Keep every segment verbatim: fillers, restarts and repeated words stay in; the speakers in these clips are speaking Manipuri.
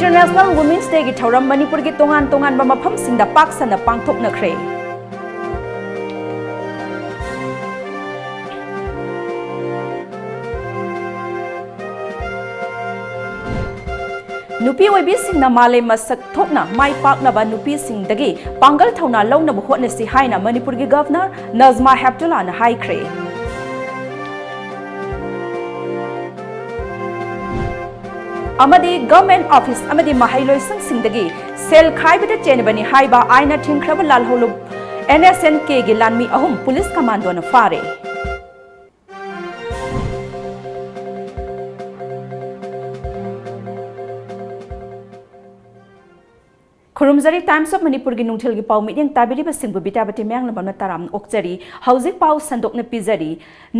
International Women's Day ꯒꯤ ꯊꯧꯔꯝ ꯃꯅꯤꯄꯨꯔꯒꯤ ꯇꯣꯉꯥꯟ ꯇꯣꯉꯥꯟꯕ ꯃꯐꯝꯁꯤꯡꯗ ꯄꯥꯛ ꯁꯟꯅ ꯄꯥꯡꯊꯣꯛꯅꯈ꯭ꯔꯦ꯫ ꯅꯨꯄꯤ ꯑꯣꯏꯕꯤꯁꯤꯡꯅ ꯃꯥꯂꯦꯝ ꯃꯁꯛ ꯊꯣꯛꯅ ꯃꯥꯏ ꯄꯥꯛꯅꯕ ꯅꯨꯄꯤꯁꯤꯡꯗꯒꯤ ꯄꯥꯡꯒꯜ ꯊꯧꯅꯥ ꯂꯧꯅꯕ ꯍꯣꯠꯅꯁꯤ ꯍꯥꯏꯅ ꯃꯅꯤꯄꯨꯔꯒꯤ ꯒꯚꯔꯅꯔ ꯅꯖꯃꯥ ꯍꯦꯞꯇꯨꯂꯥꯅ ꯍꯥꯏꯈ꯭ꯔꯦ꯫ ꯑꯃꯗꯤ ꯒꯚꯔꯟꯃꯦꯟꯠ ꯑꯣꯐꯤꯁ ꯑꯃꯗꯤ ꯃꯍꯩꯂꯣꯏꯁꯪꯁꯤꯡꯗꯒꯤ ꯁꯦꯜ ꯈꯥꯏꯕꯗ ꯆꯦꯟꯕꯅꯤ ꯍꯥꯏꯕ ꯑꯥꯏꯟꯅ ꯊꯤꯡꯈ꯭ꯔꯕ ꯂꯥꯜꯍꯧꯂꯨꯞ N S N K ꯒꯤ ꯂꯥꯟꯃꯤ ꯑꯍꯨꯝ ꯄꯨꯂꯤꯁ ꯀꯃꯥꯟꯗꯣꯅ ꯐꯥꯔꯦ꯫ ꯈꯨꯔꯨꯝꯖꯔꯤ, Times of ꯃꯅꯤꯄꯨꯔꯒꯤ ꯅꯨꯡꯊꯤꯜꯒꯤ ꯄꯥꯎ ꯃꯤꯠꯌꯦꯡ ꯇꯥꯕꯤꯔꯤꯕꯁꯤꯡꯕꯨ ꯕꯤꯗ꯭ꯌꯥꯄꯇꯤ ꯃꯌꯥꯡꯂꯝꯕꯝꯅ ꯇꯔꯥꯝꯅ ꯑꯣꯛꯆꯔꯤ꯫ ꯍꯧꯖꯤꯛ ꯄꯥꯎ ꯁꯟꯗꯣꯛꯅ ꯄꯤꯖꯔꯤ꯫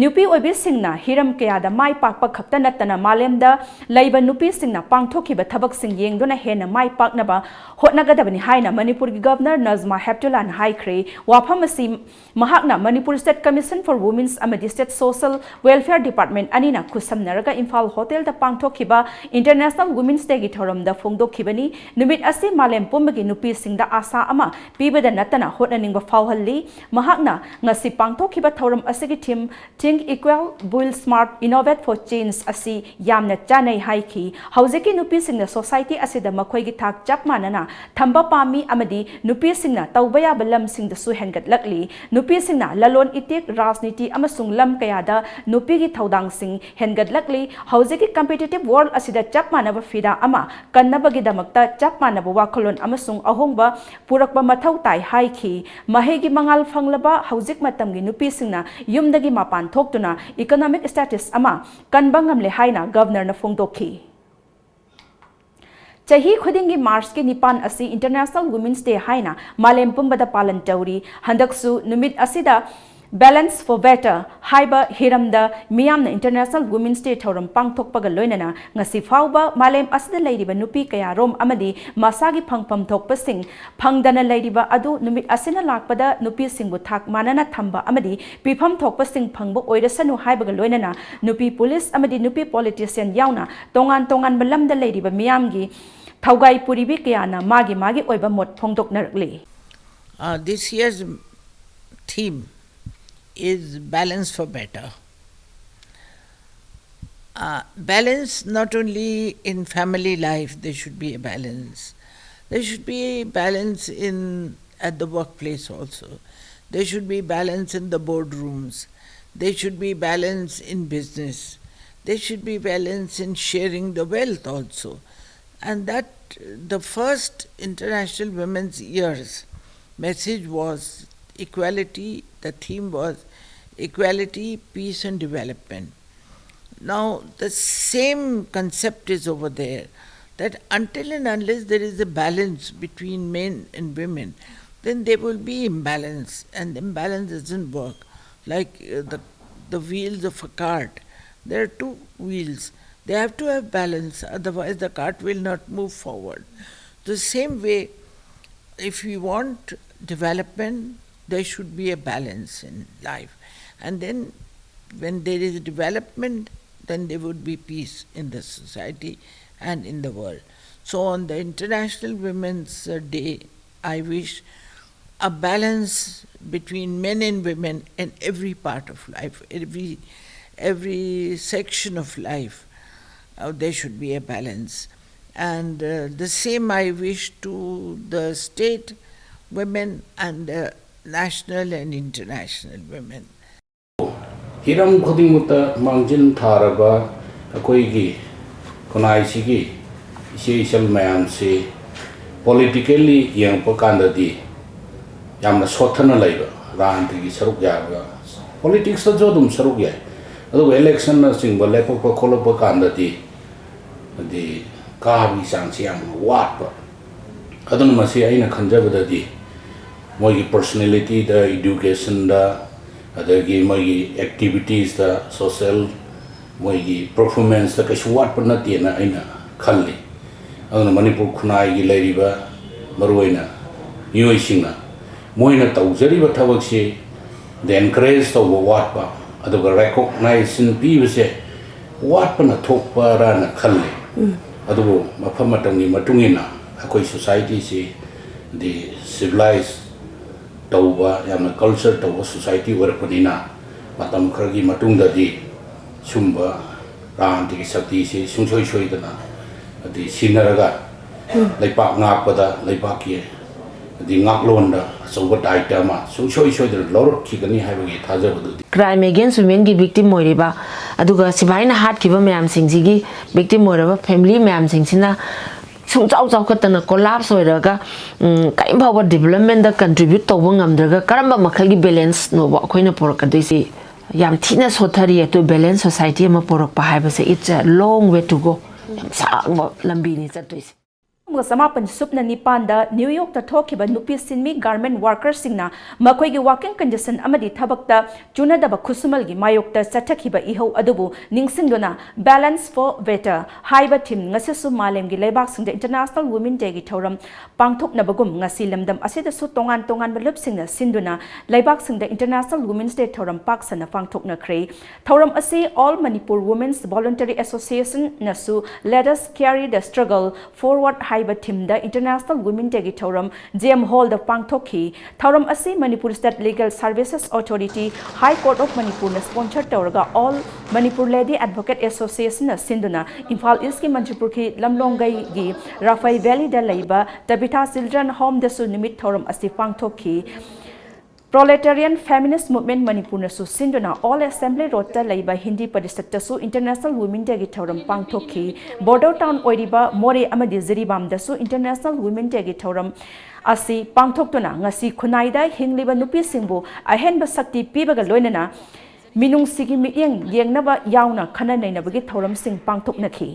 ꯅꯨꯄꯤ ꯑꯣꯏꯕꯤꯁꯤꯡꯅ ꯍꯤꯔꯝ ꯀꯌꯥꯗ ꯃꯥꯏ ꯄꯥꯛꯄ ꯈꯛꯇ ꯅꯠꯇꯅ ꯃꯥꯂꯦꯝꯗ ꯂꯩꯕ ꯅꯨꯄꯤꯁꯤꯡꯅ ꯄꯥꯡꯊꯣꯛꯈꯤꯕ ꯊꯕꯛꯁꯤꯡ ꯌꯦꯡꯗꯨꯅ ꯍꯦꯟꯅ ꯃꯥꯏ ꯄꯥꯛꯅꯕ ꯍꯣꯠꯅꯒꯗꯕꯅꯤ ꯍꯥꯏꯅ ꯃꯅꯤꯄꯨꯔꯒꯤ ꯒꯚꯔꯅꯔ ꯅꯖꯃꯥ ꯍꯦꯞꯇꯨꯂꯥꯅ ꯍꯥꯏꯈ꯭ꯔꯦ꯫ ꯋꯥꯐꯝ ꯑꯁꯤ ꯃꯍꯥꯛꯅ Manipur State Commission for Women's ꯑꯃꯗꯤ State Social Welfare Department ꯑꯅꯤꯅ ꯈꯨꯠꯁꯝꯅꯔꯒ ꯏꯝꯐꯥꯜ ꯍꯣꯇꯦꯜꯗ ꯄꯥꯡꯊꯣꯛꯈꯤꯕ International Women's Day ꯒꯤ ꯊꯧꯔꯝꯗ ꯐꯣꯡꯗꯣꯛꯈꯤꯕꯅꯤ꯫ ꯅꯨꯃꯤꯠ ꯑꯁꯤ ꯃꯥꯂꯦꯝ ꯄꯨꯝꯕꯒꯤ ꯅꯨꯄꯤꯁꯤꯡꯗ ꯑꯥꯁꯥ ꯑꯃ ꯄꯤꯕꯗ ꯅꯠꯇꯅ ꯍꯣꯠꯅꯅꯤꯡꯕ ꯐꯥꯎꯍꯜꯂꯤ꯫ ꯃꯍꯥꯛꯅ ꯉꯁꯤ ꯄꯥꯡꯊꯣꯛꯈꯤꯕ ꯊꯧꯔꯝ ꯑꯁꯤꯒꯤ theme Think Equal, Build Smart, Innovate for Change ꯑꯁꯤ ꯌꯥꯝꯅ ꯆꯥꯅꯩ ꯍꯥꯏꯈꯤ꯫ ꯍꯧꯖꯤꯛꯀꯤ ꯅꯨꯄꯤꯁꯤꯡꯅ society ꯑꯁꯤꯗ ꯃꯈꯣꯏꯒꯤ ꯊꯥꯛ ꯆꯞ ꯃꯥꯟꯅꯅ ꯊꯝꯕ ꯄꯥꯝꯃꯤ ꯑꯃꯗꯤ ꯅꯨꯄꯤꯁꯤꯡꯅ ꯇꯧꯕ ꯌꯥꯕ ꯂꯝꯁꯤꯡꯗꯁꯨ ꯍꯦꯟꯒꯠꯂꯛꯂꯤ꯫ ꯅꯨꯄꯤꯁꯤꯡꯅ ꯂꯂꯣꯟ ꯏꯇꯤꯛ, ꯔꯥꯖꯅꯤꯇꯤ ꯑꯃꯁꯨꯡ ꯂꯝ ꯀꯌꯥꯗ ꯅꯨꯄꯤꯒꯤ ꯊꯧꯗꯥꯡꯁꯤꯡ ꯍꯦꯟꯒꯠꯂꯛꯂꯤ꯫ ꯍꯧꯖꯤꯛꯀꯤ competitive world ꯑꯁꯤꯗ ꯆꯞ ꯃꯥꯟꯅꯕ ꯐꯤꯔꯥ ꯑꯃ ꯀꯟꯅꯕꯒꯤꯗꯃꯛꯇ ꯆꯞ ꯃꯥꯟꯅꯕ ꯋꯥꯈꯜꯂꯣꯟ ꯑꯃꯁꯨꯡ ꯑꯍꯣꯡꯕ ꯄꯨꯔꯛꯄ ꯃꯊꯧ ꯇꯥꯏ ꯍꯥꯏꯈꯤ꯫ ꯃꯍꯩꯒꯤ ꯃꯉꯥꯜ ꯐꯪꯂꯕ ꯍꯧꯖꯤꯛ ꯃꯇꯝꯒꯤ ꯅꯨꯄꯤꯁꯤꯡꯅ ꯌꯨꯝꯗꯒꯤ ꯃꯄꯥꯟ ꯊꯣꯛꯇꯨꯅ economic status ꯑꯃ ꯀꯟꯕ ꯉꯝꯂꯦ ꯍꯥꯏꯅ ꯒꯚꯔꯅꯔꯅ ꯐꯣꯡꯗꯣꯛꯈꯤ꯫ ꯆꯍꯤ ꯈꯨꯗꯤꯡꯒꯤ ꯃꯥꯔꯆꯀꯤ ꯅꯤꯄꯥꯟ ꯑꯁꯤ International Women's Day ꯍꯥꯏꯅ ꯃꯥꯂꯦꯝ ꯄꯨꯝꯕꯗ ꯄꯥꯂꯟ ꯇꯧꯔꯤ꯫ ꯍꯟꯗꯛꯁꯨ ꯅꯨꯃꯤꯠ ꯑꯁꯤꯗ Balance for Better ꯍꯥꯏꯕ ꯍꯤꯔꯝꯗ ꯃꯤꯌꯥꯝꯅ International Women's Day ꯊꯧꯔꯝ ꯄꯥꯡꯊꯣꯛꯄꯒ ꯂꯣꯏꯅꯅ ꯉꯁꯤ ꯐꯥꯎꯕ ꯃꯥꯂꯦꯝ ꯑꯁꯤꯗ ꯂꯩꯔꯤꯕ ꯅꯨꯄꯤ ꯀꯌꯥꯔꯣꯝ ꯑꯃꯗꯤ ꯃꯁꯥꯒꯤ ꯐꯪꯐꯝ ꯊꯣꯛꯄꯁꯤꯡ ꯐꯪꯗꯅ ꯂꯩꯔꯤꯕ ꯑꯗꯨ ꯅꯨꯃꯤꯠ ꯑꯁꯤꯅ ꯂꯥꯛꯄꯗ ꯅꯨꯄꯤꯁꯤꯡꯕꯨ ꯊꯥꯛ ꯃꯥꯟꯅꯅ ꯊꯝꯕ ꯑꯃꯗꯤ ꯄꯤꯐꯝ ꯊꯣꯛꯄꯁꯤꯡ ꯐꯪꯕ ꯑꯣꯏꯔꯁꯅꯨ ꯍꯥꯏꯕꯒ ꯂꯣꯏꯅꯅ ꯅꯨꯄꯤ ꯄꯨꯂꯤꯁ ꯑꯃꯗꯤ ꯅꯨꯄꯤ politician ꯌꯥꯎꯅ ꯇꯣꯉꯥꯟ ꯇꯣꯉꯥꯟꯕ ꯂꯝꯗ ꯂꯩꯔꯤꯕ ꯃꯤꯌꯥꯝꯒꯤ ꯊꯧꯒꯥꯏ ꯄꯨꯔꯤꯕꯤ ꯀꯌꯥꯅ ꯃꯥꯒꯤ ꯃꯥꯒꯤ ꯑꯣꯏꯕ ꯃꯣꯠ ꯐꯣꯡꯗꯣꯛꯅꯔꯛꯂꯤ꯫ Uh, this year's theme is Balance for Better. Uh, balance not only in family life, there should be a balance. There should be balance in at the workplace also. There should be balance in the boardrooms. There should be balance in business. There should be balance in sharing the wealth also. And that the first International Women's Year's message was equality, the theme was equality, peace, and development. Now, the same concept is over there, that until and unless there is a balance between men and women, then there will be imbalance, and imbalance doesn't work. Like uh, the, the wheels of a cart, there are two wheels. They have to have balance, otherwise, the cart will not move forward. The same way, if we want development, there should be a balance in life. And then, when there is development, then there would be peace in the society and in the world. So, on the International Women's uh, Day, I wish a balance between men and women in every part of life, every, every section of life. Uh, there should be a balance. And uh, the same I wish to the state women and the national and international women. ꯍꯤꯔꯝ ꯈꯨꯗꯤꯡꯃꯛꯇ ꯃꯥꯡꯖꯤꯜ ꯊꯥꯔꯕ ꯑꯩꯈꯣꯏꯒꯤ ꯈꯨꯟꯅꯥꯏꯁꯤꯒꯤ ꯏꯆꯦ ꯏꯆꯜ ꯃꯌꯥꯝꯁꯤ politically ꯌꯦꯡꯉꯛꯄ ꯀꯥꯟꯗꯗꯤ ꯌꯥꯝꯅ ꯁꯣꯠꯊꯅ ꯂꯩꯕ, ꯔꯥꯖꯅꯤꯇꯤꯒꯤ ꯁꯔꯨꯛ ꯌꯥꯕ, politicsꯇꯁꯨ ꯑꯗꯨꯝ ꯁꯔꯨꯛ ꯌꯥꯏ, ꯑꯗꯨꯕꯨ electionꯅꯆꯤꯡꯕ ꯂꯦꯞꯄꯛꯄ ꯈꯣꯠꯂꯛꯄ ꯀꯥꯟꯗꯗꯤ ꯍꯥꯏꯗꯤ ꯀꯥꯕꯒꯤ ꯆꯥꯡꯁꯤ ꯌꯥꯝꯅ ꯋꯥꯠꯄ꯫ ꯑꯗꯨꯅ ꯃꯁꯤ ꯑꯩꯅ ꯈꯟꯖꯕꯗꯗꯤ ꯃꯣꯏꯒꯤ personalityꯗ, educationꯗ, ꯑꯗꯒꯤ ꯃꯣꯏꯒꯤ activitiesꯇ, social, ꯃꯣꯏꯒꯤ performanceꯇ ꯀꯩꯁꯨ ꯋꯥꯠꯄ ꯅꯠꯇꯦꯅ ꯑꯩꯅ ꯈꯜꯂꯤ꯫ ꯑꯗꯨꯅ ꯃꯅꯤꯄꯨꯔ ꯈꯨꯟꯅꯥꯏꯒꯤ ꯂꯩꯔꯤꯕ ꯃꯔꯨꯑꯣꯏꯅ ꯃꯤꯑꯣꯏꯁꯤꯡꯅ ꯃꯣꯏꯅ ꯇꯧꯖꯔꯤꯕ ꯊꯕꯛꯁꯤ ꯗ encourage ꯇꯧꯕ ꯋꯥꯠꯄ, ꯑꯗꯨꯒ recognition ꯄꯤꯕꯁꯦ ꯋꯥꯠꯄꯅ ꯊꯣꯛꯄꯔꯅ ꯈꯜꯂꯤ꯫ ꯑꯗꯨꯕꯨ ꯃꯐꯝ ꯃꯇꯝꯒꯤ ꯃꯇꯨꯡ ꯏꯟꯅ ꯑꯩꯈꯣꯏ ꯁꯣꯁꯥꯏꯇꯤꯁꯤ ꯗꯤ ꯁꯤꯚꯤꯂꯥꯏꯁ ꯇꯧꯕ, ꯌꯥꯝꯅ ꯀꯜꯆꯔ ꯇꯧꯕ ꯁꯣꯁꯥꯏꯇꯤ ꯑꯣꯏꯔꯛꯄꯅꯤꯅ, ꯃꯇꯝ ꯈꯔꯒꯤ ꯃꯇꯨꯡꯗꯗꯤ ꯁꯨꯝꯕ ꯔꯥꯟꯇꯤꯒꯤ ꯁꯛꯇꯤꯁꯤ ꯁꯨꯡꯁꯣꯏ ꯁꯣꯏꯗꯅ ꯍꯥꯏꯗꯤ ꯁꯤꯟꯅꯔꯒ ꯂꯩꯄꯥꯛ ꯉꯥꯛꯄꯗ, ꯂꯩꯄꯥꯛꯀꯤ ꯍꯥꯏꯗꯤ ꯉꯥꯛꯂꯣꯟꯗ ꯑꯆꯧꯕ ꯗꯥꯌꯤꯠꯇ ꯑꯃ ꯁꯨꯡꯁꯣꯏ ꯁꯣꯏꯗꯅ ꯂꯧꯔꯛꯈꯤꯒꯅꯤ ꯍꯥꯏꯕꯒꯤ ꯊꯥꯖꯕꯗꯨꯗꯤ꯫ Crime against womenꯒꯤ victim ꯑꯣꯏꯔꯤꯕ, ꯑꯗꯨꯒ ꯁꯤꯐꯥꯏꯅ ꯍꯥꯠꯈꯤꯕ ꯃꯌꯥꯝꯁꯤꯡꯁꯤꯒꯤ victim ꯑꯣꯏꯔꯕ family ꯃꯌꯥꯝꯁꯤꯡꯁꯤꯅ ꯁꯨꯡꯆꯥꯎ ꯆꯥꯎꯈꯠꯇꯅ collapse ꯑꯣꯏꯔꯒ, ꯎꯝ, ꯀꯔꯤꯝ ꯐꯥꯎꯕ developmentꯗ contribute ꯇꯧꯕ ꯉꯝꯗ꯭ꯔꯒ ꯀꯔꯝꯕ ꯃꯈꯜꯒꯤ balanceꯅꯣꯕ ꯑꯩꯈꯣꯏꯅ ꯄꯨꯔꯛꯀꯗꯣꯏꯁꯤ? ꯌꯥꯝ ꯊꯤꯅ ꯁꯣꯠꯊꯔꯤ꯫ ꯑꯗꯨ balance society ꯑꯃ ꯄꯨꯔꯛꯄ ꯍꯥꯏꯕꯁꯦ, it's a long way to go. ꯌꯥꯝ ꯁꯥꯡꯕ ꯂꯝꯕꯤꯅꯤ ꯆꯠꯇꯣꯏꯁꯦ꯫ ꯑꯃꯒ ꯆꯃꯥꯄꯟ ꯁꯨꯞꯅ ꯅꯤꯄꯥꯟꯗ ꯅ꯭ꯌꯨ ꯌꯣꯔꯛꯇ ꯊꯣꯛꯈꯤꯕ ꯅꯨꯄꯤ ꯁꯤꯟꯃꯤ garment workerꯁꯤꯡꯅ ꯃꯈꯣꯏꯒꯤ working condition ꯑꯃꯗꯤ ꯊꯕꯛꯇ ꯆꯨꯅꯗꯕ ꯈꯨꯠꯁꯨꯃꯜꯒꯤ ꯃꯥꯌꯣꯛꯇ ꯆꯠꯊꯈꯤꯕ ꯏꯍꯧ ꯑꯗꯨꯕꯨ ꯅꯤꯡꯁꯤꯡꯗꯨꯅ Balance for Better ꯍꯥꯏꯕ theme ꯉꯁꯤꯁꯨ ꯃꯥꯂꯦꯝꯒꯤ ꯂꯩꯕꯥꯛꯁꯤꯡꯗ International Women Dayꯒꯤ ꯊꯧꯔꯝ ꯄꯥꯡꯊꯣꯛꯅꯕꯒꯨꯝ ꯉꯁꯤ ꯂꯝꯗꯝ ꯑꯁꯤꯗꯁꯨ ꯇꯣꯉꯥꯟ ꯇꯣꯉꯥꯟꯕ ꯂꯨꯞꯁꯤꯡꯅ ꯁꯤꯟꯗꯨꯅ ꯂꯩꯕꯥꯛꯁꯤꯡꯗ International Women's Day ꯊꯧꯔꯝ ꯄꯥꯛ ꯁꯟꯅ ꯄꯥꯡꯊꯣꯛꯅꯈ꯭ꯔꯦ꯫ ꯊꯧꯔꯝ ꯑꯁꯤ All Manipur Women's Voluntary Associationꯅꯁꯨ Let Us Carry the Struggle Forward ꯍꯥꯏꯕ themeꯗ International Women Dayꯒꯤ ꯊꯧꯔꯝ J M Hallꯗ ꯄꯥꯡꯊꯣꯛꯈꯤ꯫ ꯊꯧꯔꯝ ꯑꯁꯤ Manipur State Legal Services Authority, High Court of Manipurꯅ sponsor ꯇꯧꯔꯒ All Manipur Lady Advocate Associationꯅ ꯁꯤꯟꯗꯨꯅ ꯏꯝꯐꯥꯜ Eastꯀꯤ ꯃꯟꯇ꯭ꯔꯤꯄꯨꯈ꯭ꯔꯤ ꯂꯝꯂꯣꯡꯒꯩꯒꯤ ꯔꯥꯐꯥꯏ Valleyꯗ ꯂꯩꯕ Tabitha Children Homeꯗꯁꯨ ꯅꯨꯃꯤꯠ ꯊꯧꯔꯝ ꯑꯁꯤ ꯄꯥꯡꯊꯣꯛꯈꯤ꯫ Proletarian Feminist Movement ꯃꯅꯤꯄꯨꯔꯅꯁꯨ ꯁꯤꯟꯗꯨꯅ All Assembly Roadꯇ ꯂꯩꯕ ꯍꯤꯟꯗꯤ ꯄꯔꯤꯁꯠꯇꯁꯨ International Women Dayꯒꯤ ꯊꯧꯔꯝ ꯄꯥꯡꯊꯣꯛꯈꯤ꯫ Border town ꯑꯣꯏꯔꯤꯕ ꯃꯣꯔꯦ ꯑꯃꯗꯤ ꯖꯤꯔꯤꯕꯥꯝꯗꯁꯨ International Women Dayꯒꯤ ꯊꯧꯔꯝ ꯑꯁꯤ ꯄꯥꯡꯊꯣꯛꯇꯨꯅ ꯉꯁꯤ ꯈꯨꯟꯅꯥꯏꯗ ꯍꯤꯡꯂꯤꯕ ꯅꯨꯄꯤꯁꯤꯡꯕꯨ ꯑꯍꯦꯟꯕ ꯁꯛꯇꯤ ꯄꯤꯕꯒ ꯂꯣꯏꯅꯅ ꯃꯤꯅꯨꯡꯁꯤꯒꯤ ꯃꯤꯠꯌꯦꯡ ꯌꯦꯡꯅꯕ ꯌꯥꯎꯅ ꯈꯟꯅ ꯅꯩꯅꯕꯒꯤ ꯊꯧꯔꯝꯁꯤꯡ ꯄꯥꯡꯊꯣꯛꯅꯈꯤ꯫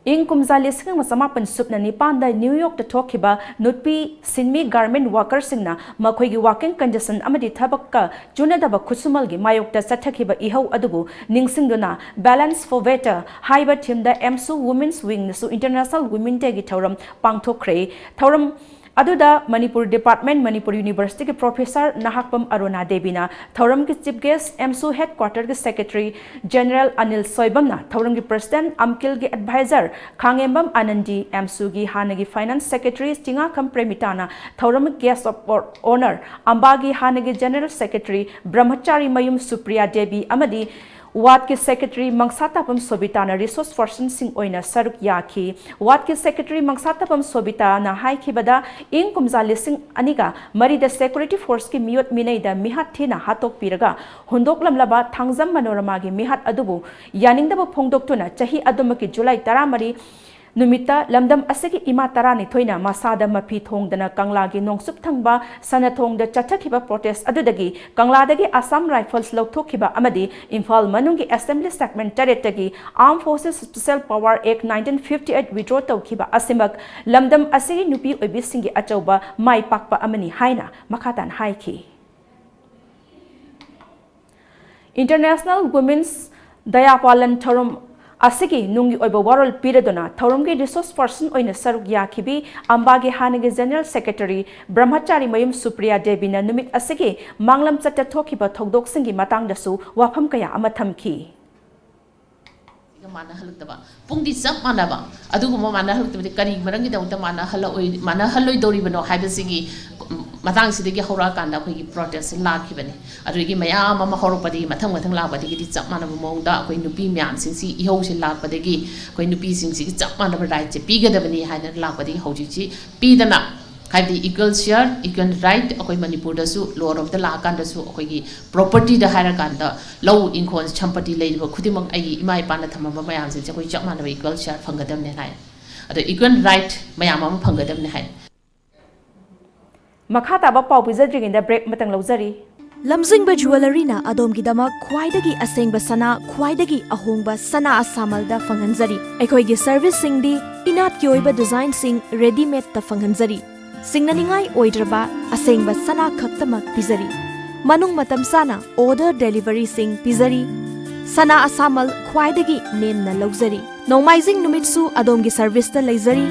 ꯏꯪ ꯀꯨꯝꯖꯥ ꯂꯤꯁꯤꯡ ꯑꯃ ꯆꯃꯥꯄꯟ ꯁꯨꯞꯅ ꯅꯤꯄꯥꯟꯗ ꯅ꯭ꯌꯨ ꯌꯣꯔꯛꯇ ꯊꯣꯛꯈꯤꯕ ꯅꯨꯄꯤ ꯁꯤꯟꯃꯤ garment workerꯁꯤꯡꯅ ꯃꯈꯣꯏꯒꯤ working condition ꯑꯃꯗꯤ ꯊꯕꯛꯀ ꯆꯨꯅꯗꯕ ꯈꯨꯠꯁꯨꯃꯜꯒꯤ ꯃꯥꯌꯣꯛꯇ ꯆꯠꯊꯈꯤꯕ ꯏꯍꯧ ꯑꯗꯨꯕꯨ ꯅꯤꯡꯁꯤꯡꯗꯨꯅ Balance for Better ꯍꯥꯏꯕ themeꯗ AMSU Women's Wingꯅꯁꯨ International Women Dayꯒꯤ ꯊꯧꯔꯝ ꯄꯥꯡꯊꯣꯛꯈ꯭ꯔꯦ꯫ ꯊꯧꯔꯝ ꯑꯗꯨꯗ ꯃꯅꯤꯄꯨꯔ ꯗꯤꯄꯥꯔꯠꯃꯦꯟ, ꯃꯅꯤꯄꯨꯔ ꯌꯨꯅꯤꯚꯔꯁꯤꯇꯤꯒꯤ ꯄ꯭ꯔꯣꯐꯦꯁꯔ ꯅꯍꯥꯛꯄꯝ ꯑꯔꯨꯅꯥ ꯗꯦꯕꯤꯅ, ꯊꯧꯔꯝꯒꯤ chief gas ꯑꯦꯝꯁꯨ ꯍꯦꯗꯀ꯭ꯋꯥꯇꯔꯒꯤ secretary general Anil ꯁꯣꯏꯕꯝꯅ, ꯊꯧꯔꯝꯒꯤ ꯄ꯭ꯔꯁꯤꯗꯦꯟꯠ ꯑꯝꯀꯤꯜꯒꯤ ꯑꯦꯗꯚꯥꯏꯖꯔ ꯈꯥꯡꯉꯦꯝꯕꯝ ꯑꯅꯟꯗꯤ, ꯑꯦꯝꯁꯨꯒꯤ ꯍꯥꯟꯅꯒꯤ ꯐꯥꯏꯅꯥꯟꯁ ꯁꯦꯀ꯭ꯔꯦꯇꯔꯤ ꯆꯤꯉꯥꯈꯝ ꯄ꯭ꯔꯦꯃꯤꯇꯥꯅ ꯊꯧꯔꯝ ꯒꯦꯁ ꯑꯣꯐ ꯑꯣꯅꯔ, ꯑꯝꯕꯥꯒꯤ ꯍꯥꯟꯅꯒꯤ ꯖꯦꯅꯔꯦꯜ ꯁꯦꯀ꯭ꯔꯦꯇꯔꯤ ꯕ꯭ꯔꯍꯃꯆꯥꯔꯤ ꯃꯌꯨꯝ ꯁꯨꯄ꯭ꯔꯤꯌꯥ ꯗꯦꯕꯤ ꯑꯃꯗꯤ ꯋꯥꯔꯗꯀꯤ ꯁꯦꯀ꯭ꯔꯦꯇꯔꯤ ꯃꯪꯁꯥꯇꯥꯄꯝ ꯁꯣꯕꯤꯇꯥꯅ ꯔꯤꯁꯣꯔꯁ ꯄꯔꯁꯟꯁꯤꯡ ꯑꯣꯏꯅ ꯁꯔꯨꯛ ꯌꯥꯈꯤ꯫ ꯋꯥꯔꯗꯀꯤ ꯁꯦꯀ꯭ꯔꯦꯇꯔꯤ ꯃꯪꯁꯥꯇꯥꯄꯝ ꯁꯣꯕꯤꯇꯥꯅ ꯍꯥꯏꯈꯤꯕꯗ, ꯏꯪ ꯀꯨꯝꯖꯥ ꯂꯤꯁꯤꯡ ꯑꯅꯤꯒ ꯃꯔꯤꯗ ꯁꯦꯀ꯭ꯌꯨꯔꯤꯇꯤ ꯐꯣꯔꯁꯀꯤ ꯃꯤꯑꯣꯠ ꯃꯤꯅꯩꯗ ꯃꯤꯍꯥꯠ ꯊꯤꯅ ꯍꯥꯠꯇꯣꯛꯄꯤꯔꯒ ꯍꯨꯟꯗꯣꯛꯂꯝꯂꯕ ꯊꯥꯡꯖꯝ ꯃꯅꯣꯔꯃꯥꯒꯤ ꯃꯤꯍꯥꯠ ꯑꯗꯨꯕꯨ ꯌꯥꯅꯤꯡꯗꯕ ꯐꯣꯡꯗꯣꯛꯇꯨꯅ ꯆꯍꯤ ꯑꯗꯨꯃꯛꯀꯤ ꯖꯨꯂꯥꯏ ꯇꯔꯥꯃꯔꯤ ꯅꯨꯃꯤꯠꯇ ꯂꯝꯗꯝ ꯑꯁꯤꯒꯤ ꯏꯃꯥ ꯇꯔꯥꯅꯤꯊꯣꯏꯅ ꯃꯁꯥꯗ ꯃꯐꯤ ꯊꯣꯡꯗꯅ ꯀꯪꯂꯥꯒꯤ ꯅꯣꯡꯆꯨꯞ ꯊꯪꯕ ꯁꯅꯊꯣꯡꯗ ꯆꯠꯊꯈꯤꯕ ꯄ꯭ꯔꯣꯇꯦꯁ ꯑꯗꯨꯗꯒꯤ ꯀꯪꯂꯥꯗꯒꯤ ꯑꯁꯥꯝ ꯔꯥꯏꯐꯜꯁ ꯂꯧꯊꯣꯛꯈꯤꯕ ꯑꯃꯗꯤ ꯏꯝꯐꯥꯜ ꯃꯅꯨꯡꯒꯤ ꯑꯦꯁꯦꯝꯕ꯭ꯂꯤ ꯁꯦꯒꯃꯦꯟꯠ ꯇꯔꯦꯠꯇꯒꯤ Armed Forces Special Power Act nineteen fifty eight withdraw ꯇꯧꯈꯤꯕ ꯑꯁꯤꯃꯛ ꯂꯝꯗꯝ ꯑꯁꯤꯒꯤ ꯅꯨꯄꯤ ꯑꯣꯏꯕꯤꯁꯤꯡꯒꯤ ꯑꯆꯧꯕ ꯃꯥꯏ ꯄꯥꯛꯄ ꯑꯃꯅꯤ ꯍꯥꯏꯅ ꯃꯈꯥ ꯇꯥꯅ ꯍꯥꯏꯈꯤ꯫ International Women's ꯗꯌꯥꯄꯥꯂꯟ ꯊꯧꯔꯝ ꯑꯁꯤꯒꯤ ꯅꯨꯡꯒꯤ ꯑꯣꯏꯕ ꯋꯥꯔꯣꯜ ꯄꯤꯔꯗꯨꯅ ꯊꯧꯔꯝꯒꯤ ꯔꯤꯁꯣꯔꯁ ꯄꯔꯁꯟ ꯑꯣꯏꯅ ꯁꯔꯨꯛ ꯌꯥꯈꯤꯕꯤ ꯑꯝꯕꯥꯒꯤ ꯍꯥꯟꯅꯒꯤ ꯖꯦꯅꯔꯦꯜ ꯁꯦꯀ꯭ꯔꯦꯇꯔꯤ ꯕ꯭ꯔꯍꯃꯆꯥꯔꯤ ꯃꯌꯨꯝ ꯁꯨꯄ꯭ꯔꯤꯌꯥ ꯗꯦꯕꯤꯅ ꯅꯨꯃꯤꯠ ꯑꯁꯤꯒꯤ ꯃꯥꯡꯂꯝ ꯆꯠꯇ ꯊꯣꯛꯈꯤꯕ ꯊꯧꯗꯣꯛꯁꯤꯡꯒꯤ ꯃꯇꯥꯡꯗꯁꯨ ꯋꯥꯐꯝ ꯀꯌꯥ ꯑꯃ ꯊꯝꯈꯤ꯫ ꯁꯤꯒ ꯃꯥꯟꯅꯍꯜꯂꯛꯇꯕ, ꯄꯨꯡꯗꯤ ꯆꯞ ꯃꯥꯟꯅꯕ, ꯑꯗꯨꯒꯨꯝꯕ ꯃꯥꯟꯅꯍꯜꯂꯛꯇꯕꯗꯤ ꯀꯔꯤ ꯃꯔꯝꯒꯤꯗꯃꯛꯇ ꯃꯥꯟꯅꯍꯜꯂꯛꯑꯣꯏ-, ꯃꯥꯟꯅꯍꯜꯂꯣꯏꯗꯧꯔꯤꯕꯅꯣ ꯍꯥꯏꯕꯁꯤꯒꯤ, ꯎꯝ, ꯃꯇꯥꯡꯁꯤꯗꯒꯤ ꯍꯧꯔꯛꯑꯀꯥꯟꯗ ꯑꯩꯈꯣꯏꯒꯤ ꯄ꯭ꯔꯣꯇꯦꯁꯁꯦ ꯂꯥꯛꯈꯤꯕꯅꯤ꯫ ꯑꯗꯨꯗꯒꯤ ꯃꯌꯥꯝ ꯑꯃ ꯍꯧꯔꯛꯄꯗꯒꯤ ꯃꯊꯪ ꯃꯊꯪ ꯂꯥꯛꯄꯗꯒꯤꯗꯤ ꯆꯞ ꯃꯥꯟꯅꯕ ꯃꯑꯣꯡꯗ ꯑꯩꯈꯣꯏ ꯅꯨꯄꯤ ꯃꯌꯥꯝꯁꯤꯡꯁꯤ ꯏꯍꯧꯁꯤ ꯂꯥꯛꯄꯗꯒꯤ ꯑꯩꯈꯣꯏ ꯅꯨꯄꯤꯁꯤꯡꯁꯤꯒꯤ ꯆꯞ ꯃꯥꯟꯅꯕ ꯔꯥꯏꯠꯁꯦ ꯄꯤꯒꯗꯕꯅꯤ ꯍꯥꯏꯗꯅ ꯂꯥꯛꯄꯗꯒꯤ ꯍꯧꯖꯤꯛꯁꯤ ꯄꯤꯗꯅ, ꯍꯥꯏꯕꯗꯤ equal share, equal right, ꯑꯩꯈꯣꯏ ꯃꯅꯤꯄꯨꯔꯗꯁꯨ ꯂꯣꯔꯣꯝꯗ ꯂꯥꯛꯑꯀꯥꯟꯗꯁꯨ ꯑꯩꯈꯣꯏꯒꯤ ꯄ꯭ꯔꯣꯄꯔꯇꯤꯗ ꯍꯥꯏꯔꯀꯥꯟꯗ ꯂꯧ ꯏꯪꯈꯣꯜ ꯁꯝꯄꯇꯤ ꯂꯩꯔꯤꯕ ꯈꯨꯗꯤꯡꯃꯛ ꯑꯩꯒꯤ ꯏꯃꯥ ꯏꯄꯥꯅ ꯊꯝꯃꯝꯕ ꯃꯌꯥꯝꯁꯤꯡꯁꯦ ꯑꯩꯈꯣꯏ ꯆꯞ ꯃꯥꯟꯅꯕ equal share ꯐꯪꯒꯗꯕꯅꯦꯅ ꯍꯥꯏ꯫ ꯑꯗꯣ equal right ꯃꯌꯥꯝ ꯑꯃ ꯐꯪꯒꯗꯕꯅꯦ ꯍꯥꯏ꯫ ꯃꯈꯥ ꯇꯥꯕ ꯄꯥꯎ ꯄꯤꯖꯗ꯭ꯔꯤꯉꯩꯗ ꯕ꯭ꯔꯦꯛ ꯑꯃꯇꯪ ꯂꯧꯖꯔꯤ꯫ ꯂꯝꯖꯤꯡꯕ ꯖꯨꯋꯦꯂꯔꯤꯅ ꯑꯗꯣꯝꯒꯤꯗꯃꯛ ꯈ꯭ꯋꯥꯏꯗꯒꯤ ꯑꯁꯦꯡꯕ ꯁꯅꯥ, ꯈ꯭ꯋꯥꯏꯗꯒꯤ ꯑꯍꯣꯡꯕ ꯁꯅꯥ ꯑꯁꯥꯃꯜꯗ ꯐꯪꯍꯟꯖꯔꯤ꯫ ꯑꯩꯈꯣꯏꯒꯤ ꯁꯔꯚꯤꯁꯁꯤꯡꯗꯤ ꯏꯅꯥꯠꯀꯤ ꯑꯣꯏꯕ ꯗꯤꯖꯥꯏꯟꯁꯤꯡ ꯔꯦꯗꯤꯃꯦꯗꯇ ꯐꯪꯍꯟꯖꯔꯤ꯫ ꯁꯤꯡꯅꯅꯤꯡꯉꯥꯏ ꯑꯣꯏꯗ꯭ꯔꯕ ꯑꯁꯦꯡꯕ ꯁꯅꯥ ꯈꯛꯇꯃꯛ ꯄꯤꯖꯔꯤ꯫ ꯃꯅꯨꯡ ꯃꯇꯝ ꯆꯥꯅ ꯑꯣꯔꯗꯔ ꯗꯦꯂꯤꯚꯔꯤꯁꯤꯡ ꯄꯤꯖꯔꯤ꯫ ꯁꯅꯥ ꯑꯁꯥꯃꯜ ꯈ꯭ꯋꯥꯏꯗꯒꯤ ꯅꯦꯝꯅ ꯂꯧꯖꯔꯤ꯫ ꯅꯣꯡꯃꯥꯏꯖꯤꯡ ꯅꯨꯃꯤꯠꯁꯨ ꯑꯗꯣꯝꯒꯤ ꯁꯔꯚꯤꯁꯇ ꯂꯩꯖꯔꯤ꯫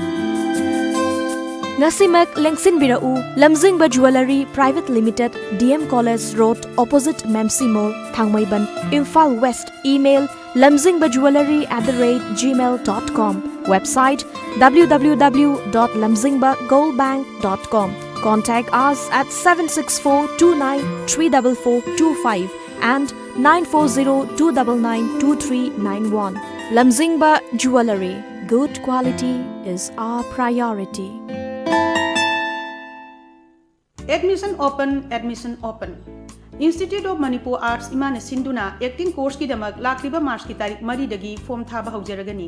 ꯉꯁꯤꯃꯛ ꯂꯦꯡꯁꯤꯟꯕꯤꯔꯛꯎ꯫ ꯂꯝꯖꯤꯡꯕ Jewellery Private Limited, D M College Road, opposite Memsi Mall, Thangmeiband, Imphal West. Email: lamzingbajewellery at the rate gmail dot com. Website: W W W dot lamzingba gold bank dot com. Contact us at seven six four two nine three double four two five and nine four zero two double nine two three nine one. Lamzingba Jewellery. Good quality is our priority. Admission open, admission open. Institute of Manipur Arts ꯏꯃꯥꯅ ꯁꯤꯟꯗꯨꯅ acting courseꯀꯤꯗꯃꯛ ꯂꯥꯛꯂꯤꯕ Marchꯀꯤ ꯇꯥꯔꯤꯛ ꯃꯔꯤꯗꯒꯤ form ꯊꯥꯕ ꯍꯧꯖꯔꯒꯅꯤ꯫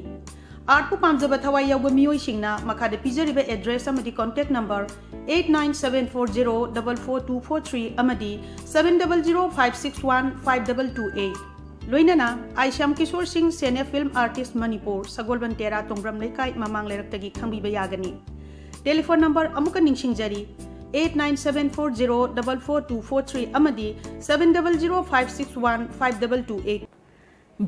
Artꯄꯨ ꯄꯥꯝꯖꯕ ꯊꯋꯥꯏ ꯌꯥꯎꯕ ꯃꯤꯑꯣꯏꯁꯤꯡꯅ ꯃꯈꯥꯗ ꯄꯤꯖꯔꯤꯕ address ꯑꯃꯗꯤ contact number eight nine seven four zero double four two four three ꯑꯃꯗꯤ seven double zero five six one five double two eight, ꯂꯣꯏꯅꯅ ꯑꯥꯏ ꯁ꯭ꯌꯥꯝ ꯀꯤꯁꯣꯔ ꯁꯤꯡ, ꯁꯦꯅꯦ ꯐꯤꯜꯝ ꯑꯥꯔꯇꯤꯁ ꯃꯅꯤꯄꯨꯔ, ꯁꯒꯣꯜꯕꯟ ꯇꯦꯔꯥ, ꯇꯣꯡꯕ꯭ꯔꯝ ꯂꯩꯀꯥꯏ, ꯃꯃꯥꯡ ꯂꯩꯔꯛꯇꯒꯤ ꯈꯪꯕꯤꯕ ꯌꯥꯒꯅꯤ꯫ Telephone number ꯑꯃꯨꯛꯀ ꯅꯤꯡꯁꯤꯡꯖꯔꯤ, eight nine seven four zero double four two four three ꯑꯃꯗꯤ seven double zero five six one five double two eight꯫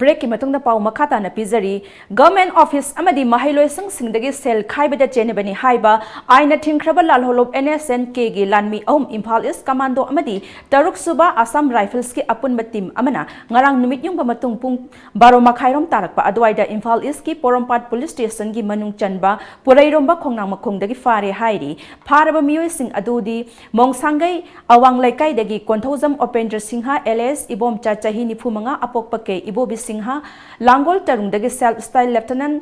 Breakꯀꯤ ꯃꯇꯨꯡꯗ ꯄꯥꯎ ꯃꯈꯥ ꯇꯥꯅ ꯄꯤꯖꯔꯤ꯫ Government office ꯑꯃꯗꯤ ꯃꯍꯩꯂꯣꯏꯁꯪꯁꯤꯡꯗꯒꯤ ꯁꯦꯜ ꯈꯥꯏꯕꯗ ꯆꯦꯟꯅꯕꯅꯤ ꯍꯥꯏꯕ ꯑꯥꯏꯟꯅ ꯊꯤꯡꯈ꯭ꯔꯕ ꯂꯥꯜꯍꯧꯂꯨꯞ N S N Kꯒꯤ ꯂꯥꯟꯃꯤ ꯑꯍꯨꯝ ꯏꯝꯐꯥꯜ ꯏꯁ ꯀꯃꯥꯟꯗꯣ ꯑꯃꯗꯤ ꯇꯔꯨꯛ ꯁꯨꯕ ꯑꯁꯥꯝ ꯔꯥꯏꯐꯜꯁꯀꯤ ꯑꯄꯨꯟꯕ ꯇꯤꯝ ꯑꯃꯅ ꯉꯔꯥꯡ ꯅꯨꯃꯤꯠ ꯌꯨꯡꯕ ꯃꯇꯨꯡ ꯄꯨꯡ ꯕꯥꯔꯣ ꯃꯈꯥꯏꯔꯣꯝ ꯇꯥꯔꯛꯄ ꯑꯗꯨꯋꯥꯏꯗ ꯏꯝꯐꯥꯜ ꯏꯁꯀꯤ ꯄꯣꯔꯣꯝꯄꯥꯠ ꯄꯨꯂꯤꯁ ꯁ꯭ꯇꯦꯁꯟꯒꯤ ꯃꯅꯨꯡ ꯆꯟꯕ ꯄꯨꯔꯩꯔꯣꯝꯕ ꯈꯣꯡꯅꯥꯡ ꯃꯈꯣꯡꯗꯒꯤ ꯐꯥꯔꯦ ꯍꯥꯏꯔꯤ꯫ ꯐꯥꯔꯕ ꯃꯤꯑꯣꯏꯁꯤꯡ ꯑꯗꯨꯗꯤ ꯃꯣꯡꯁꯥꯡꯒꯩ ꯑꯋꯥꯡ ꯂꯩꯀꯥꯏꯗꯒꯤ ꯀꯣꯟꯊꯧꯖꯝ ꯎꯄꯦꯟꯗ꯭ꯔ ꯁꯤꯡꯍ, alias ꯏꯕꯣꯝꯆꯥ, ꯆꯍꯤ ꯅꯤꯐꯨ ꯃꯉꯥ, ꯑꯄꯣꯛꯄ ꯀꯦ ꯏꯕꯣꯕꯤ ꯁꯤꯡꯍ, ꯂꯥꯡꯒꯣꯜ ꯇꯔꯨꯡꯗꯒꯤ self style Lieutenant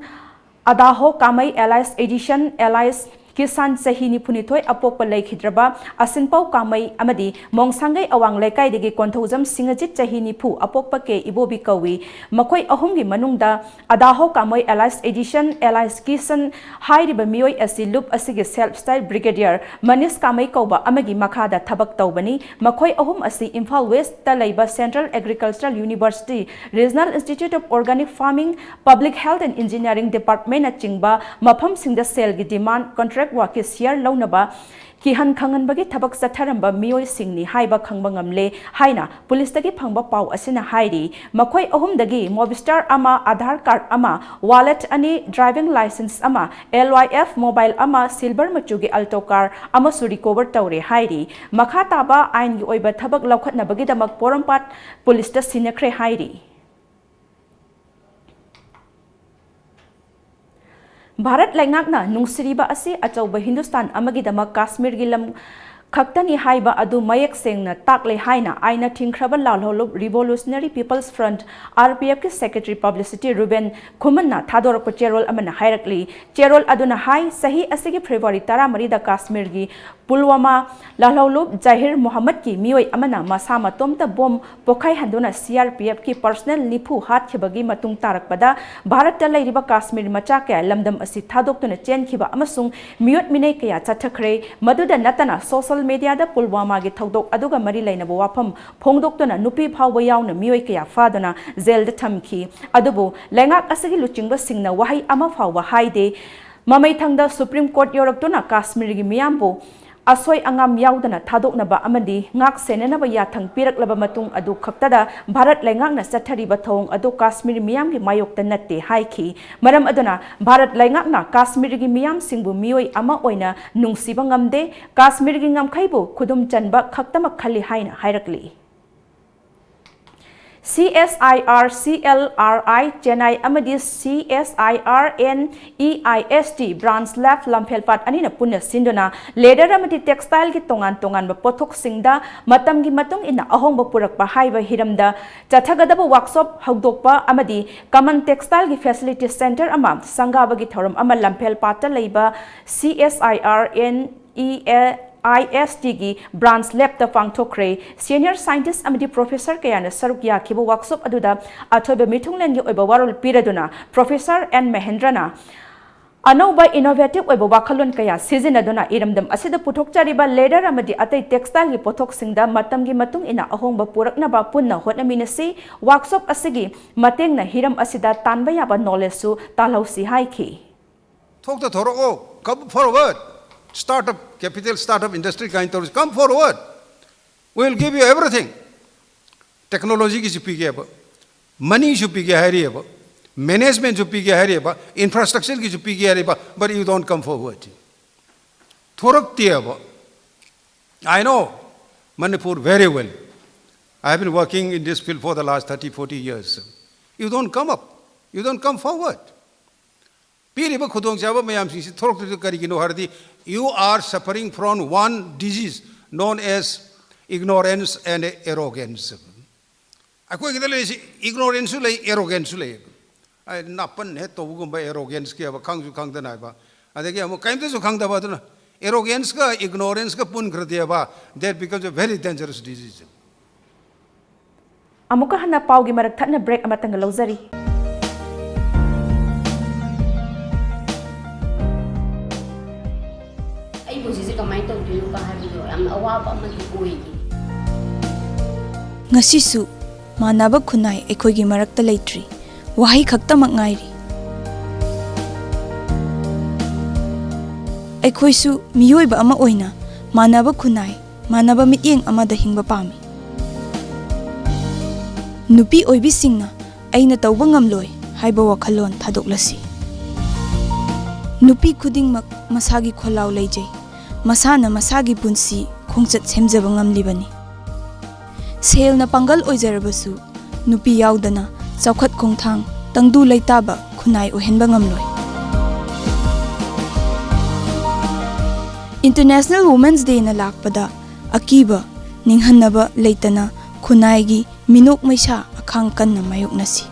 ꯑꯗꯥꯍꯣ ꯀꯥꯃꯩ, alias Edison, alias Kisan, ꯆꯍꯤ ꯅꯤꯐꯨꯅꯤꯊꯣꯏ, ꯑꯄꯣꯛꯄ ꯂꯩꯈꯤꯗ꯭ꯔꯕ ꯑꯁꯤꯟꯄꯧ ꯀꯥꯃꯩ ꯑꯃꯗꯤ ꯃꯣꯡꯁꯥꯡꯒꯩ ꯑꯋꯥꯡ ꯂꯩꯀꯥꯏꯗꯒꯤ ꯀꯣꯟꯊꯧꯖꯝ ꯁꯤꯡꯍꯖꯤꯠ, ꯆꯍꯤ ꯅꯤꯐꯨ, ꯑꯄꯣꯛꯄ ꯀꯦ ꯏꯕꯣꯕꯤ ꯀꯧꯏ꯫ ꯃꯈꯣꯏ ꯑꯍꯨꯝꯒꯤ ꯃꯅꯨꯡꯗ ꯑꯗꯥꯍꯣ ꯀꯥꯃꯩ, alias ꯑꯦꯗꯤꯁꯟ, alias ꯀꯤꯁꯟ ꯍꯥꯏꯔꯤꯕ ꯃꯤꯑꯣꯏ ꯑꯁꯤ ꯂꯨꯞ ꯑꯁꯤꯒꯤ self style brigadier ꯃꯅꯤꯁ ꯀꯥꯃꯩ ꯀꯧꯕ ꯑꯃꯒꯤ ꯃꯈꯥꯗ ꯊꯕꯛ ꯇꯧꯕꯅꯤ꯫ ꯃꯈꯣꯏ ꯑꯍꯨꯝ ꯑꯁꯤ ꯏꯝꯐꯥꯜ ꯋꯦꯁꯇ ꯂꯩꯕ Central Agricultural University Regional Institute of Organic Farming, Public Health and Engineering Departmentꯅꯆꯤꯡꯕ ꯃꯐꯝꯁꯤꯡꯗ ꯁꯦꯜꯒꯤ demand, contract workꯀꯤ share ꯂꯧꯅꯕ ꯀꯤꯍꯟ ꯈꯪꯍꯟꯕꯒꯤ ꯊꯕꯛ ꯆꯠꯊꯔꯝꯕ ꯃꯤꯑꯣꯏꯁꯤꯡꯅꯤ ꯍꯥꯏꯕ ꯈꯪꯕ ꯉꯝꯂꯦ ꯍꯥꯏꯅ ꯄꯨꯂꯤꯁꯇꯒꯤ ꯐꯪꯕ ꯄꯥꯎ ꯑꯁꯤꯅ ꯍꯥꯏꯔꯤ꯫ ꯃꯈꯣꯏ ꯑꯍꯨꯝꯗꯒꯤ ꯃꯣꯕꯤꯁꯇꯥꯔ ꯑꯃ, ꯑꯥꯙꯥꯔ ꯀꯥꯔꯗ ꯑꯃ, ꯋꯥꯂꯦꯠ ꯑꯅꯤ, ꯗ꯭ꯔꯥꯏꯚꯤꯡ ꯂꯥꯏꯁꯦꯟꯁ ꯑꯃ, ꯑꯦꯜ ꯋꯥꯏ ꯑꯦꯐ ꯃꯣꯕꯥꯏꯜ ꯑꯃ, ꯁꯤꯜꯚꯔ ꯃꯆꯨꯒꯤ ꯑꯜꯇꯣ ꯀꯥꯔ ꯑꯃꯁꯨ ꯔꯤꯀꯣꯚꯔ ꯇꯧꯔꯦ ꯍꯥꯏꯔꯤ꯫ ꯃꯈꯥ ꯇꯥꯕ ꯑꯥꯏꯟꯒꯤ ꯑꯣꯏꯕ ꯊꯕꯛ ꯂꯧꯈꯠꯅꯕꯒꯤꯗꯃꯛ ꯄꯣꯔꯣꯝꯄꯥꯠ ꯄꯨꯂꯤꯁꯇ ꯁꯤꯟꯅꯈ꯭ꯔꯦ ꯍꯥꯏꯔꯤ꯫ ꯚꯥꯔꯠ ꯂꯩꯉꯥꯛꯅ ꯅꯨꯡꯁꯤꯔꯤꯕ ꯑꯁꯤ ꯑꯆꯧꯕ ꯍꯤꯟꯗꯨꯁꯇꯥꯟ ꯑꯃꯒꯤꯗꯃꯛ ꯀꯥꯁꯃꯤꯔꯒꯤ ꯂꯝ ꯈꯛꯇꯅꯤ ꯍꯥꯏꯕ ꯑꯗꯨ ꯃꯌꯦꯛ ꯁꯦꯡꯅ ꯇꯥꯛꯂꯦ ꯍꯥꯏꯅ ꯑꯥꯏꯅ ꯊꯤꯡꯈ꯭ꯔꯕ ꯂꯥꯜꯍꯧꯂꯨꯞ Revolutionary People's Front, R P F ꯀꯤ ꯁꯦꯀ꯭ꯔꯦꯇꯔꯤ ꯄꯕ꯭ꯂꯤꯁꯤꯇꯤ ꯔꯨꯕꯦꯟ ꯈꯨꯃꯟꯅ ꯊꯥꯗꯣꯔꯛꯄ ꯆꯦꯔꯣꯜ ꯑꯃꯅ ꯍꯥꯏꯔꯛꯂꯤ꯫ ꯆꯦꯔꯣꯜ ꯑꯗꯨꯅ ꯍꯥꯏ, ꯆꯍꯤ ꯑꯁꯤꯒꯤ ꯐꯦꯕ꯭ꯔꯨꯋꯥꯔꯤ ꯇꯔꯥꯃꯔꯤꯗ ꯀꯥꯁꯃꯤꯔꯒꯤ ꯄꯨꯜꯋꯥꯃꯥ ꯂꯥꯜꯍꯧꯂꯨꯞ ꯖꯍꯤꯔ ꯃꯨꯍꯝꯃꯗꯀꯤ ꯃꯤꯑꯣꯏ ꯑꯃꯅ ꯃꯁꯥ ꯃꯇꯣꯝꯇ ꯕꯣꯝ ꯄꯣꯈꯥꯏꯍꯟꯗꯨꯅ C R P F ꯀꯤ ꯄꯔꯁꯅꯦꯜ ꯅꯤꯐꯨ ꯍꯥꯠꯈꯤꯕꯒꯤ ꯃꯇꯨꯡ ꯇꯥꯔꯛꯄꯗ ꯚꯥꯔꯠꯇ ꯂꯩꯔꯤꯕ ꯀꯥꯁꯃꯤꯔ ꯃꯆꯥ ꯀꯌꯥ ꯂꯝꯗꯝ ꯑꯁꯤ ꯊꯥꯗꯣꯛꯇꯨꯅ ꯆꯦꯟꯈꯤꯕ ꯑꯃꯁꯨꯡ ꯃꯤꯑꯣꯠ ꯃꯤꯅꯩ ꯀꯌꯥ ꯆꯠꯊꯈ꯭ꯔꯦ꯫ ꯃꯗꯨꯗ ꯅꯠꯇꯅ ꯁꯣꯁꯤꯌꯦꯜ ꯃꯤꯗꯤꯌꯥꯗ ꯄꯨꯜꯋꯥꯃꯥꯒꯤ ꯊꯧꯗꯣꯛ ꯑꯗꯨꯒ ꯃꯔꯤ ꯂꯩꯅꯕ ꯋꯥꯐꯝ ꯐꯣꯡꯗꯣꯛꯇꯨꯅ ꯅꯨꯄꯤ ꯐꯥꯎꯕ ꯌꯥꯎꯅ ꯃꯤꯑꯣꯏ ꯀꯌꯥ ꯐꯥꯗꯨꯅ ꯖꯦꯜꯗ ꯊꯝꯈꯤ꯫ ꯑꯗꯨꯕꯨ ꯂꯩꯉꯥꯛ ꯑꯁꯤꯒꯤ ꯂꯨꯆꯤꯡꯕꯁꯤꯡꯅ ꯋꯥꯍꯩ ꯑꯃ ꯐꯥꯎꯕ ꯍꯥꯏꯗꯦ꯫ ꯃꯃꯩꯊꯪꯗ ꯁꯨꯄ꯭ꯔꯤꯝ ꯀꯣꯔꯠ ꯌꯧꯔꯛꯇꯨꯅ ꯀꯥꯁꯃꯤꯔꯒꯤ ꯃꯤꯌꯥꯝꯕꯨ ꯑꯁꯣꯏ ꯑꯉꯥꯝ ꯌꯥꯎꯗꯅ ꯊꯥꯗꯣꯛꯅꯕ ꯑꯃꯗꯤ ꯉꯥꯛ ꯁꯦꯟꯅꯅꯕ ꯌꯥꯊꯪ ꯄꯤꯔꯛꯂꯕ ꯃꯇꯨꯡ ꯑꯗꯨ ꯈꯛꯇꯗ ꯚꯥꯔꯠ ꯂꯩꯉꯥꯛꯅ ꯆꯠꯊꯔꯤꯕ ꯊꯧꯑꯣꯡ ꯑꯗꯨ ꯀꯥꯁꯃꯤꯔ ꯃꯤꯌꯥꯝꯒꯤ ꯃꯥꯌꯣꯛꯇ ꯅꯠꯇꯦ ꯍꯥꯏꯈꯤ꯫ ꯃꯔꯝ ꯑꯗꯨꯅ ꯚꯥꯔꯠ ꯂꯩꯉꯥꯛꯅ ꯀꯥꯁꯃꯤꯔꯒꯤ ꯃꯤꯌꯥꯝꯁꯤꯡꯕꯨ ꯃꯤꯑꯣꯏ ꯑꯃ ꯑꯣꯏꯅ ꯅꯨꯡꯁꯤꯕ ꯉꯝꯗꯦ, ꯀꯥꯁꯃꯤꯔꯒꯤ ꯉꯝꯈꯩꯕꯨ ꯈꯨꯗꯨꯝ ꯆꯟꯕ ꯈꯛꯇꯃꯛ ꯈꯜꯂꯤ ꯍꯥꯏꯅ ꯍꯥꯏꯔꯛꯂꯤ꯫ C S I R C L R I Chennai ꯑꯃꯗꯤ C S I R N E I S T branch lab ꯂꯝꯐꯦꯜꯄꯥꯠ ꯑꯅꯤꯅ ꯄꯨꯟꯅ ꯁꯤꯟꯗꯨꯅ leather ꯑꯃꯗꯤ textileꯒꯤ ꯇꯣꯉꯥꯟ ꯇꯣꯉꯥꯟꯕ ꯄꯣꯠꯊꯣꯛꯁꯤꯡꯗ ꯃꯇꯝꯒꯤ ꯃꯇꯨꯡ ꯏꯟꯅ ꯑꯍꯣꯡꯕ ꯄꯨꯔꯛꯄ ꯍꯥꯏꯕ ꯍꯤꯔꯝꯗ ꯆꯠꯊꯒꯗꯕ workshop ꯍꯧꯗꯣꯛꯄ ꯑꯃꯗꯤ common textileꯒꯤ facility center ꯑꯃ ꯁꯪꯒꯥꯕꯒꯤ ꯊꯧꯔꯝ ꯑꯃ ꯂꯝꯐꯦꯜꯄꯥꯠꯇ ꯂꯩꯕ C S I R N E I S Tꯒꯤ branch labꯇ ꯄꯥꯡꯊꯣꯛꯈ꯭ꯔꯦ꯫ Senior scientist ꯑꯃꯗꯤ professor ꯀꯌꯥꯅ ꯁꯔꯨꯛ ꯌꯥꯈꯤꯕ workshop ꯑꯗꯨꯗ ꯑꯊꯣꯏꯕ ꯃꯤꯊꯨꯡꯂꯦꯟꯒꯤ ꯑꯣꯏꯕ ꯋꯥꯔꯣꯜ ꯄꯤꯔꯗꯨꯅ Professor N ꯃꯍꯦꯟꯗ꯭ꯔꯅ ꯑꯅꯧꯕ innovative ꯑꯣꯏꯕ ꯋꯥꯈꯜꯂꯣꯟ ꯀꯌꯥ ꯁꯤꯖꯤꯟꯅꯗꯨꯅ ꯏꯔꯝꯗꯝ ꯑꯁꯤꯗ ꯄꯨꯊꯣꯛꯆꯔꯤꯕ leather ꯑꯃꯗꯤ ꯑꯇꯩ textileꯒꯤ ꯄꯣꯠꯊꯣꯛꯁꯤꯡꯗ ꯃꯇꯝꯒꯤ ꯃꯇꯨꯡ ꯏꯟꯅ ꯑꯍꯣꯡꯕ ꯄꯨꯔꯛꯅꯕ ꯄꯨꯟꯅ ꯍꯣꯠꯅꯃꯤꯟꯅꯁꯤ꯫ Workshop ꯑꯁꯤꯒꯤ ꯃꯇꯦꯡꯅ ꯍꯤꯔꯝ ꯑꯁꯤꯗ ꯇꯥꯟꯕ ꯌꯥꯕ knowledgeꯁꯨ ꯇꯥꯜꯍꯧꯁꯤ ꯍꯥꯏꯈꯤ꯫ ꯊꯣꯛꯇ ꯊꯣꯔꯛꯑꯣ, come forward꯫ Startup capital, startup industry ꯀꯥꯏꯅ ꯇꯧꯔꯤꯁꯤ, come forward, we will give you everything. Technologyꯒꯤꯁꯨ ꯄꯤꯒꯦꯕ, moneyꯁꯨ ꯄꯤꯒꯦ ꯍꯥꯏꯔꯤꯑꯕ, managementꯁꯨ ꯄꯤꯒꯦ ꯍꯥꯏꯔꯤꯑꯕ, infrastructureꯒꯤꯁꯨ ꯄꯤꯒꯦ ꯍꯥꯏꯔꯤꯕ, but you don't come forward. ꯊꯣꯔꯛꯇꯦꯕ. I know Manipur very well. I have been working in this field for the last thirty, forty years. You don't come up. You don't come forward. ꯄꯤꯔꯤꯕ ꯈꯨꯗꯣꯡꯆꯥꯕ ꯃꯌꯥꯝꯁꯤꯡꯁꯤ ꯊꯣꯔꯛꯇ꯭ꯔꯤꯗꯨ ꯀꯔꯤꯒꯤꯅꯣ ꯍꯥꯏꯔꯗꯤ, you are suffering from one disease known as ignorance and arrogance. ꯑꯩꯈꯣꯏꯒꯤꯗ ꯂꯩꯔꯤꯁꯤ ignoranceꯁꯨ ꯂꯩ, arroganceꯁꯨ ꯂꯩ꯫ ꯑꯩ ꯅꯥꯄꯟ ꯍꯦꯛ ꯇꯧꯕꯒꯨꯝꯕ arroganceꯀꯤ ꯍꯥꯏꯕ, ꯈꯪꯁꯨ ꯈꯪꯗꯅ ꯍꯥꯏꯕ, ꯑꯗꯒꯤ ꯑꯃꯨꯛ ꯀꯔꯤꯝꯇꯁꯨ ꯈꯪꯗꯕ꯫ ꯑꯗꯨꯅ arroganceꯀ ignoranceꯀ ꯄꯨꯟꯈ꯭ꯔꯗꯤ ꯍꯥꯏꯕ, that becomes a very dangerous disease. ꯑꯃꯨꯛꯀ ꯍꯟꯅ ꯄꯥꯎꯒꯤ ꯃꯔꯛ ꯊꯠꯅ break ꯑꯃꯇꯪꯒ ꯂꯧꯖꯔꯤ꯫ ꯑꯩ ꯄꯨꯟꯁꯤꯁꯦ ꯀꯃꯥꯏꯅ ꯇꯧꯗꯣꯏꯅꯣ ꯍꯥꯏꯕꯗꯣ ꯌꯥꯝꯅ ꯑꯋꯥꯕ ꯑꯃꯗꯤ ꯑꯣꯏꯔꯤ꯫ ꯉꯁꯤꯁꯨ ꯃꯥꯟꯅꯕ ꯈꯨꯟꯅꯥꯏ ꯑꯩꯈꯣꯏꯒꯤ ꯃꯔꯛꯇ ꯂꯩꯇ꯭ꯔꯤ꯫ ꯋꯥꯍꯩ ꯈꯛꯇꯃꯛ ꯉꯥꯏꯔꯤ꯫ ꯑꯩꯈꯣꯏꯁꯨ ꯃꯤꯑꯣꯏꯕ ꯑꯃ ꯑꯣꯏꯅ ꯃꯥꯟꯅꯕ ꯈꯨꯟꯅꯥꯏ, ꯃꯥꯟꯅꯕ ꯃꯤꯠꯌꯦꯡ ꯑꯃꯗ ꯍꯤꯡꯕ ꯄꯥꯝꯃꯤ꯫ ꯅꯨꯄꯤ ꯑꯣꯏꯕꯤꯁꯤꯡꯅ "ꯑꯩꯅ ꯇꯧꯕ ꯉꯝꯂꯣꯏ" ꯍꯥꯏꯕ ꯋꯥꯈꯜꯂꯣꯟ ꯊꯥꯗꯣꯛꯂꯁꯤ꯫ ꯅꯨꯄꯤ ꯈꯨꯗꯤꯡꯃꯛ ꯃꯁꯥꯒꯤ ꯈꯣꯜꯂꯥꯎ ꯂꯩꯖꯩ꯫ ꯃꯁꯥꯅ ꯃꯁꯥꯒꯤ ꯄꯨꯟꯁꯤ ꯈꯣꯡꯆꯠ ꯁꯦꯝꯖꯕ ꯉꯝꯂꯤꯕꯅꯤ꯫ ꯁꯦꯜꯅ ꯄꯥꯡꯒꯜ ꯑꯣꯏꯖꯔꯕꯁꯨ, ꯅꯨꯄꯤ ꯌꯥꯎꯗꯅ ꯆꯥꯎꯈꯠ ꯈꯣꯡꯊꯥꯡ, ꯇꯪꯗꯨ ꯂꯩꯇꯥꯕ ꯈꯨꯟꯅꯥꯏ ꯑꯣꯏꯍꯟꯕ ꯉꯝꯂꯣꯏ꯫ International Women's Dayꯅ ꯂꯥꯛꯄꯗ ꯑꯀꯤꯕ, ꯅꯤꯡꯍꯟꯅꯕ ꯂꯩꯇꯅ ꯈꯨꯟꯅꯥꯏꯒꯤ ꯃꯤꯅꯣꯛ ꯃꯩꯁꯥ ꯑꯈꯥꯡ ꯀꯟꯅ ꯃꯥꯌꯣꯛꯅꯁꯤ꯫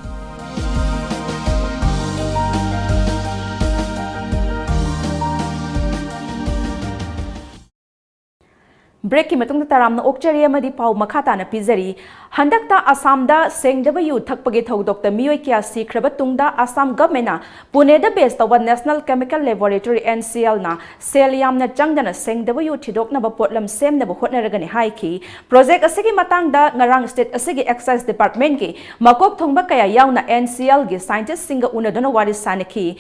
Breakꯀꯤ ꯃꯇꯨꯡꯗ ꯇꯔꯥꯝꯅ ꯑꯣꯛꯆꯔꯤ ꯑꯃꯗꯤ ꯄꯥꯎ ꯃꯈꯥ ꯇꯥꯅ ꯄꯤꯖꯔꯤ꯫ ꯍꯟꯗꯛꯇ ꯑꯁꯥꯝꯗ ꯁꯦꯡꯗꯕ ꯌꯨ ꯊꯛꯄꯒꯤ ꯊꯧꯗꯣꯛꯇ ꯃꯤꯑꯣꯏ ꯀꯌꯥ ꯁꯤꯈ꯭ꯔꯕ ꯇꯨꯡꯗ, ꯑꯁꯥꯝ governmentꯅ ꯄꯨꯅꯦꯗ base ꯇꯧꯕ National Chemical Laboratory, NCLꯅ ꯁꯦꯜ ꯌꯥꯝꯅ ꯆꯪꯗꯅ ꯁꯦꯡꯗꯕ ꯌꯨ ꯊꯤꯗꯣꯛꯅꯕ ꯄꯣꯠꯂꯝ ꯁꯦꯝꯅꯕ ꯍꯣꯠꯅꯔꯒꯅꯤ ꯍꯥꯏꯈꯤ꯫ Project ꯑꯁꯤꯒꯤ ꯃꯇꯥꯡꯗ ꯉꯔꯥꯡ state ꯑꯁꯤꯒꯤ Excise Departmentꯀꯤ ꯃꯀꯣꯛ ꯊꯣꯡꯕ ꯀꯌꯥ ꯌꯥꯎꯅ NCLꯒꯤ scientistꯁꯤꯡꯒ ꯎꯅꯗꯨꯅ ꯋꯥꯔꯤ ꯁꯥꯅꯈꯤ꯫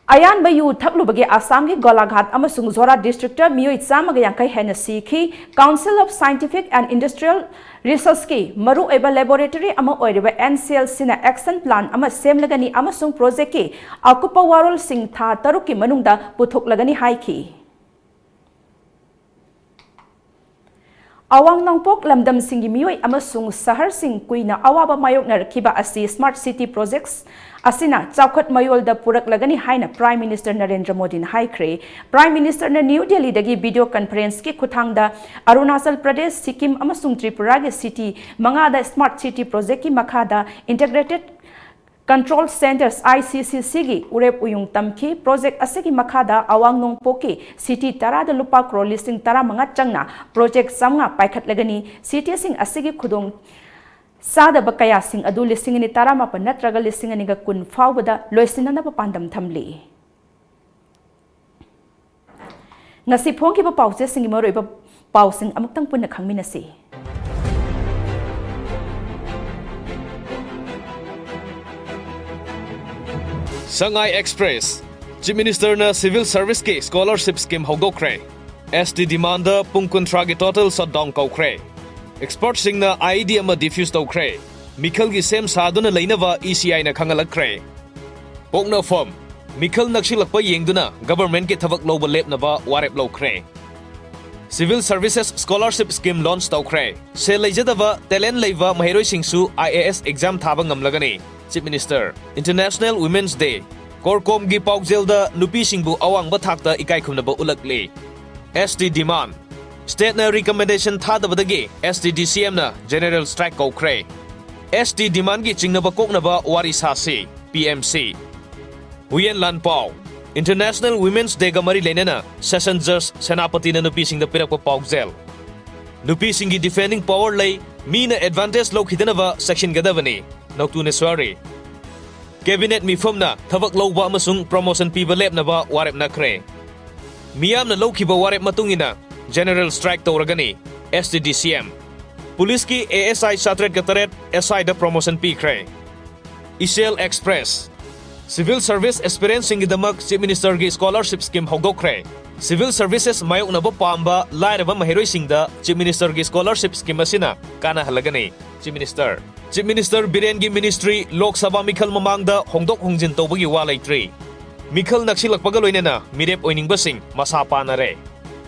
ꯑꯌꯥꯟꯕ ꯌꯨ ꯊꯛꯂꯨꯕꯒꯤ ꯑꯁꯥꯝꯒꯤ ꯒꯣꯂꯥꯘꯥꯠ ꯑꯃꯁꯨꯡ ꯖꯣꯔꯥ district ꯇ ꯃꯤꯑꯣꯏ ꯆꯥꯝꯃꯒ ꯌꯥꯡꯈꯩ ꯍꯦꯟꯅ ꯁꯤꯈꯤ꯫ Council of Scientific and Industrial Research ꯀꯤ ꯃꯔꯨꯑꯣꯏꯕ laboratory ꯑꯃ ꯑꯣꯏꯔꯤꯕ N C L C ꯅ action plan ꯑꯃ ꯁꯦꯝꯂꯒꯅꯤ ꯑꯃꯁꯨꯡ project ꯀꯤ ꯑꯀꯨꯞꯄ ꯋꯥꯔꯣꯜꯁꯤꯡ ꯊꯥ ꯇꯔꯨꯛꯀꯤ ꯃꯅꯨꯡꯗ ꯄꯨꯊꯣꯛꯂꯒꯅꯤ ꯍꯥꯏꯈꯤ꯫ ꯑꯋꯥꯡ ꯅꯣꯡꯄꯣꯛ ꯂꯝꯗꯝꯁꯤꯡꯒꯤ ꯃꯤꯑꯣꯏ ꯑꯃꯁꯨꯡ ꯁꯍꯔꯁꯤꯡ ꯀꯨꯏꯅ ꯑꯋꯥꯕ ꯃꯥꯌꯣꯛꯅꯔꯛꯈꯤꯕ ꯑꯁꯤ Smart City Projects ꯑꯁꯤꯅ ꯆꯥꯎꯈꯠ ꯃꯌꯣꯜꯗ ꯄꯨꯔꯛꯂꯒꯅꯤ ꯍꯥꯏꯅ Prime Minister ꯅꯔꯦꯟꯗ꯭ꯔ ꯃꯣꯗꯤꯅ ꯍꯥꯏꯈ꯭ꯔꯦ꯫ Prime Minister ꯅ ꯅ꯭ꯌꯨ ꯗꯦꯜꯂꯤꯗꯒꯤ video conference ꯀꯤ ꯈꯨꯠꯊꯥꯡꯗ ꯑꯔꯨꯅꯥꯆꯜ ꯄ꯭ꯔꯗꯦꯁ, ꯁꯤꯛꯀꯤꯝ ꯑꯃꯁꯨꯡ ꯇ꯭ꯔꯤꯄꯨꯔꯥꯒꯤ city ꯃꯉꯥꯗ Smart City Project ꯀꯤ ꯃꯈꯥꯗ Integrated Control Centres, I C C C ꯒꯤ ꯎꯔꯦꯞ ꯎꯌꯨꯡ ꯇꯝꯈꯤ꯫ Project ꯑꯁꯤꯒꯤ ꯃꯈꯥꯗ ꯑꯋꯥꯡ ꯅꯣꯡꯄꯣꯛꯀꯤ city ꯇꯔꯥꯗ ꯂꯨꯄꯥ ꯀ꯭ꯔꯣꯔ ꯂꯤꯁꯤꯡ ꯇꯔꯥꯃꯉꯥ ꯆꯪꯅ project ꯆꯥꯝꯃꯉꯥ ꯄꯥꯏꯈꯠꯂꯒꯅꯤ꯫ City ꯁꯤꯡ ꯑꯁꯤꯒꯤ ꯈꯨꯗꯣꯡ ꯆꯥꯗꯕ ꯀꯌꯥꯁꯤꯡ ꯑꯗꯨ ꯂꯤꯁꯤꯡ ꯑꯅꯤ ꯇꯔꯥꯃꯥꯄꯟ ꯅꯠꯇ꯭ꯔꯒ ꯂꯤꯁꯤꯡ ꯑꯅꯤꯒ ꯀꯨꯟ ꯐꯥꯎꯕꯗ ꯂꯣꯏꯁꯤꯟꯅꯅꯕ ꯄꯥꯟꯗꯝ ꯊꯝꯂꯤ꯫ ꯉꯁꯤ ꯐꯣꯡꯈꯤꯕ ꯄꯥꯎꯆꯦꯁꯤꯡꯒꯤ ꯃꯔꯨꯑꯣꯏꯕ ꯄꯥꯎꯁꯤꯡ ꯑꯃꯨꯛꯇꯪ ꯄꯨꯟꯅ ꯈꯪꯃꯤꯟꯅꯁꯤ꯫ Sangai Express, Chief Minister ꯅ civil service ꯀꯤ scholarship scheme ꯍꯧꯗꯣꯛꯈ꯭ꯔꯦ꯫ S T demand ꯄꯨꯡ ꯀꯨꯟꯊ꯭ꯔꯥꯒꯤ total shutdown ꯀꯧꯈ꯭ꯔꯦ꯫ Expert ꯁꯤꯡꯅ I E D ꯑꯃ defuse ꯇꯧꯈ꯭ꯔꯦ꯫ ꯃꯤꯈꯜꯒꯤ ꯁꯦꯝ ꯁꯥꯗꯨꯅ ꯂꯩꯅꯕ E C I ꯅ ꯈꯪꯍꯜꯂꯛꯈ꯭ꯔꯦ꯫ ꯄꯣꯛꯅꯐꯝ, ꯃꯤꯈꯜ ꯅꯛꯁꯤꯜꯂꯛꯄ ꯌꯦꯡꯗꯨꯅ government ꯀꯤ ꯊꯕꯛ ꯂꯧꯕ ꯂꯦꯞꯅꯕ ꯋꯥꯔꯦꯞ ꯂꯧꯈ꯭ꯔꯦ꯫ Civil Services Scholarship Scheme launch ꯇꯧꯈ꯭ꯔꯦ꯫ ꯁꯦꯜ ꯂꯩꯖꯗꯕ talent ꯂꯩꯕ ꯃꯍꯩꯔꯣꯏꯁꯤꯡꯁꯨ I A S exam ꯊꯥꯕ ꯉꯝꯂꯒꯅꯤ꯫ Chief Minister, International Women's Day, CORCOM ꯒꯤ ꯄꯥꯎꯖꯦꯜꯗ ꯅꯨꯄꯤꯁꯤꯡꯕꯨ ꯑꯋꯥꯡꯕ ꯊꯥꯛꯇ ꯏꯀꯥꯏ ꯈꯨꯝꯅꯕ ꯎꯠꯂꯛꯂꯤ꯫ S T demand, state ꯅ recommendation ꯊꯥꯗꯕꯗꯒꯤ S T D C M ꯅ general strike ꯀꯧꯈ꯭ꯔꯦ꯫ S T demand ꯒꯤ ꯆꯤꯡꯅꯕ ꯀꯣꯛꯅꯕ ꯋꯥꯔꯤ ꯁꯥꯁꯤ, P M C꯫ ꯍꯨꯌꯦꯟ ꯂꯥꯟꯄꯥꯎ, International Women's Day ꯒ ꯃꯔꯤ ꯂꯩꯅꯅ session judge ꯁꯦꯅꯥꯄꯇꯤꯅ ꯅꯨꯄꯤꯁꯤꯡꯗ ꯄꯤꯔꯛꯄ ꯄꯥꯎꯖꯦꯜ꯫ ꯅꯨꯄꯤꯁꯤꯡꯒꯤ defending power ꯂꯩ, ꯃꯤꯅ advantage ꯂꯧꯈꯤꯗꯅꯕ ꯆꯦꯛꯁꯤꯟꯒꯗꯕꯅꯤ, ꯅꯧꯇꯨꯅꯦꯁ꯭ꯋꯥꯔꯤ꯫ Cabinet ꯃꯤꯐꯝꯅ ꯊꯕꯛ ꯂꯧꯕ ꯑꯃꯁꯨꯡ promotion ꯄꯤꯕ ꯂꯦꯞꯅꯕ ꯋꯥꯔꯦꯞ ꯅꯈ꯭ꯔꯦ꯫ ꯃꯤꯌꯥꯝꯅ ꯂꯧꯈꯤꯕ ꯋꯥꯔꯦꯞ ꯃꯇꯨꯡ ꯏꯟꯅ general strike ꯇꯧꯔꯒꯅꯤ, S T D C M꯫ ꯄꯨꯂꯤꯁꯀꯤ A S I ꯆꯥꯇ꯭ꯔꯦꯠꯀ ꯇꯔꯦꯠ S I ꯗ promotion ꯄꯤꯈ꯭ꯔꯦ꯫ ꯏꯆꯦꯜ Express, Civil Service Aspirantꯁꯤꯡꯒꯤꯗꯃꯛ Chief Ministerꯒꯤ Scholarship Scheme ꯍꯧꯗꯣꯛꯈ꯭ꯔꯦ꯫ Civil Services ꯃꯥꯌꯣꯛꯅꯕ ꯄꯥꯝꯕ ꯂꯥꯏꯔꯕ ꯃꯍꯩꯔꯣꯏꯁꯤꯡꯗ Chief Ministerꯒꯤ Scholarship Scheme ꯑꯁꯤꯅ ꯀꯥꯟꯅꯍꯜꯂꯒꯅꯤ꯫ Chief Minister, Chief Minister ꯕꯤꯔꯦꯟꯒꯤ Ministry Lok Sabha ꯃꯤꯈꯜ ꯃꯃꯥꯡꯗ ꯍꯣꯡꯗꯣꯛ ꯍꯣꯡꯖꯤꯟ ꯇꯧꯕꯒꯤ ꯋꯥ ꯂꯩꯇ꯭ꯔꯤ꯫ ꯃꯤꯈꯜ ꯅꯛꯁꯤꯜꯂꯛꯄꯒ ꯂꯣꯏꯅꯅ ꯃꯤꯔꯦꯞ ꯑꯣꯏꯅꯤꯡꯕꯁꯤꯡ ꯃꯁꯥ ꯄꯥꯟꯅꯔꯦ꯫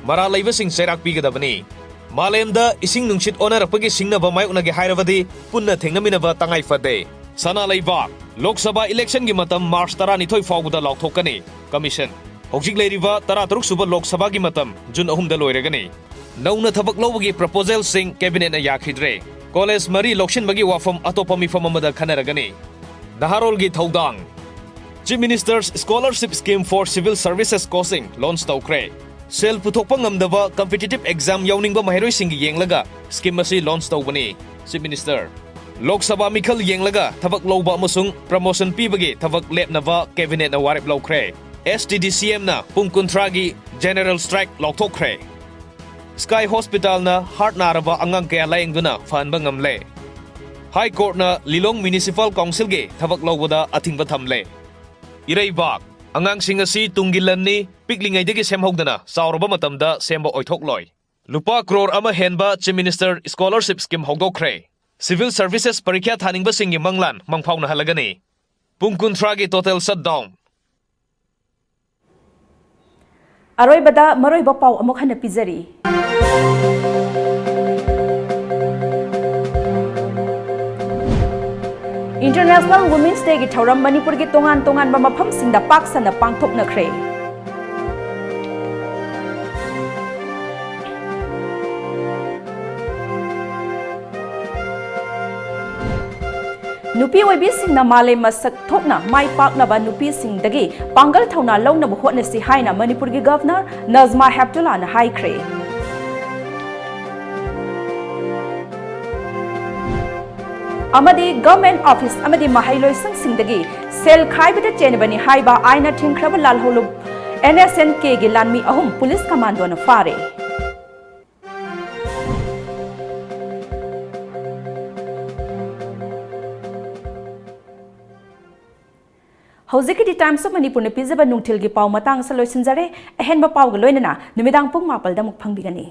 ꯃꯔꯥꯜ ꯂꯩꯕꯁꯤꯡ ꯆꯩꯔꯥꯛ ꯄꯤꯒꯗꯕꯅꯤ꯫ ꯃꯥꯂꯦꯝꯗ ꯏꯁꯤꯡ ꯅꯨꯡꯁꯤꯠ ꯑꯣꯟꯅꯔꯛꯄꯒꯤ ꯁꯤꯡꯅꯕ ꯃꯥꯌꯣꯛꯅꯒꯦ ꯍꯥꯏꯔꯕꯗꯤ ꯄꯨꯟꯅ ꯊꯦꯡꯅꯃꯤꯟꯅꯕ ꯇꯉꯥꯏ ꯐꯗꯦ꯫ ꯁꯅꯥ ꯂꯩꯕꯥꯛ, ꯂꯣꯛ ꯁꯚꯥ Electionꯒꯤ ꯃꯇꯝ March ꯇꯔꯥꯅꯤꯊꯣꯏ ꯐꯥꯎꯕꯗ ꯂꯥꯎꯊꯣꯛꯀꯅꯤ꯫ Commission, ꯍꯧꯖꯤꯛ ꯂꯩꯔꯤꯕ ꯇꯔꯥꯇꯔꯨꯛ ꯁꯨꯕ ꯂꯣꯛ ꯁꯚꯥꯒꯤ ꯃꯇꯝ June ꯑꯍꯨꯝꯗ ꯂꯣꯏꯔꯒꯅꯤ꯫ ꯅꯧꯅ ꯊꯕꯛ ꯂꯧꯕꯒꯤ Proposalꯁꯤꯡ Cabinetꯅ ꯌꯥꯈꯤꯗ꯭ꯔꯦ꯫ College ꯃꯔꯤ ꯂꯧꯁꯤꯟꯕꯒꯤ ꯋꯥꯐꯝ ꯑꯇꯣꯞꯄ ꯃꯤꯐꯝ ꯑꯃꯗ ꯈꯟꯅꯔꯒꯅꯤ꯫ ꯅꯍꯥꯔꯣꯜꯒꯤ ꯊꯧꯗꯥꯡ꯫ Chief Minister's Scholarship Scheme for Civil Services Coaching launch ꯇꯧꯈ꯭ꯔꯦ꯫ ꯁꯦꯜ ꯄꯨꯊꯣꯛꯄ ꯉꯝꯗꯕ competitive exam ꯌꯥꯎꯅꯤꯡꯕ ꯃꯍꯩꯔꯣꯏꯁꯤꯡꯒꯤ ꯌꯦꯡꯂꯒ scheme ꯑꯁꯤ launch ꯇꯧꯕꯅꯤ꯫ Chief Minister, ꯂꯣꯛ ꯁꯚꯥ ꯃꯤꯈꯜ ꯌꯦꯡꯂꯒ ꯊꯕꯛ ꯂꯧꯕ ꯑꯃꯁꯨꯡ promotion ꯄꯤꯕꯒꯤ ꯊꯕꯛ ꯂꯦꯞꯅꯕ Cabinetꯅ ꯋꯥꯔꯦꯞ ꯂꯧꯈ꯭ꯔꯦ꯫ STDCMꯅ ꯄꯨꯡ ꯀꯨꯟꯊ꯭ꯔꯥꯒꯤ general strike ꯂꯥꯎꯊꯣꯛꯈ꯭ꯔꯦ꯫ Sky Hospitalꯅ heart ꯅꯥꯔꯕ ꯑꯉꯥꯡ ꯀꯌꯥ ꯂꯥꯌꯦꯡꯗꯨꯅ ꯐꯍꯟꯕ ꯉꯝꯂꯦ꯫ High Courtꯅ ꯂꯤꯂꯣꯡ Municipal Councilꯒꯤ ꯊꯕꯛ ꯂꯧꯕꯗ ꯑꯊꯤꯡꯕ ꯊꯝꯂꯦ꯫ ꯏꯔꯩꯕꯥꯛ, ꯑꯉꯥꯡꯁꯤꯡ ꯑꯁꯤ ꯇꯨꯡꯒꯤ ꯂꯟꯅꯤ, ꯄꯤꯛꯂꯤꯉꯩꯗꯒꯤ ꯁꯦꯝꯍꯧꯗꯅ ꯆꯥꯎꯔꯕ ꯃꯇꯝꯗ ꯁꯦꯝꯕ ꯑꯣꯏꯊꯣꯛꯂꯣꯏ꯫ ꯂꯨꯄꯥ ꯀ꯭ꯔꯣꯔ ꯑꯃ ꯍꯦꯟꯕ Chief Minister Scholarship Scheme ꯍꯧꯗꯣꯛꯈ꯭ꯔꯦ꯫ Civil Services ꯄꯔꯤꯈ꯭ꯌꯥ ꯊꯥꯅꯤꯡꯕꯁꯤꯡꯒꯤ ꯃꯪꯂꯥꯟ ꯃꯪꯐꯥꯎꯅꯍꯜꯂꯒꯅꯤ꯫ ꯄꯨꯡ ꯀꯨꯟꯊ꯭ꯔꯥꯒꯤ total shutdown꯫ ꯑꯔꯣꯏꯕꯗ ꯃꯔꯨꯑꯣꯏꯕ ꯄꯥꯎ ꯑꯃꯨꯛ ꯍꯟꯅ ꯄꯤꯖꯔꯤ꯫ International Women's Dayꯒꯤ ꯊꯧꯔꯝ ꯃꯅꯤꯄꯨꯔꯒꯤ ꯇꯣꯉꯥꯟ ꯇꯣꯉꯥꯟꯕ ꯃꯐꯝꯁꯤꯡꯗ ꯄꯥꯛ ꯁꯟꯅ ꯄꯥꯡꯊꯣꯛꯅꯈ꯭ꯔꯦ꯫ ꯅꯨꯄꯤ ꯑꯣꯏꯕꯤꯁꯤꯡꯅ ꯃꯥꯂꯦꯝ ꯃꯁꯛ ꯊꯣꯛꯅ ꯃꯥꯏ ꯄꯥꯛꯅꯕ ꯅꯨꯄꯤꯁꯤꯡꯗꯒꯤ ꯄꯥꯡꯒꯜ ꯊꯧꯅꯥ ꯂꯧꯅꯕ ꯍꯣꯠꯅꯁꯤ ꯍꯥꯏꯅ ꯃꯅꯤꯄꯨꯔꯒꯤ Governor ꯅꯖꯃꯥ ꯍꯦꯞꯇꯨꯂꯥꯅ ꯍꯥꯏꯈ꯭ꯔꯦ꯫ ꯑꯃꯗꯤ government office ꯑꯃꯗꯤ ꯃꯍꯩꯂꯣꯏꯁꯪꯁꯤꯡꯗꯒꯤ ꯁꯦꯜ ꯈꯥꯏꯕꯗ ꯆꯦꯟꯕꯅꯤ ꯍꯥꯏꯕ ꯑꯥꯏꯟꯅ ꯊꯤꯡꯈ꯭ꯔꯕ ꯂꯥꯜꯍꯧꯂꯨꯞ NSNKꯒꯤ ꯂꯥꯟꯃꯤ ꯑꯍꯨꯝ police commandoꯅ ꯐꯥꯔꯦ꯫ ꯍꯧꯖꯤꯛꯀꯤꯗꯤ Times of Manipurꯅ ꯄꯤꯖꯕ ꯅꯨꯡꯊꯤꯜꯒꯤ ꯄꯥꯎ ꯃꯇꯥꯡ ꯑꯁꯤꯗ ꯂꯣꯏꯁꯤꯟꯖꯔꯦ꯫ ꯑꯍꯦꯟꯕ ꯄꯥꯎꯒ ꯂꯣꯏꯅꯅ ꯅꯨꯃꯤꯗꯥꯡ ꯄꯨꯡ ꯃꯥꯄꯜꯗ ꯑꯃꯨꯛ ꯐꯪꯕꯤꯒꯅꯤ꯫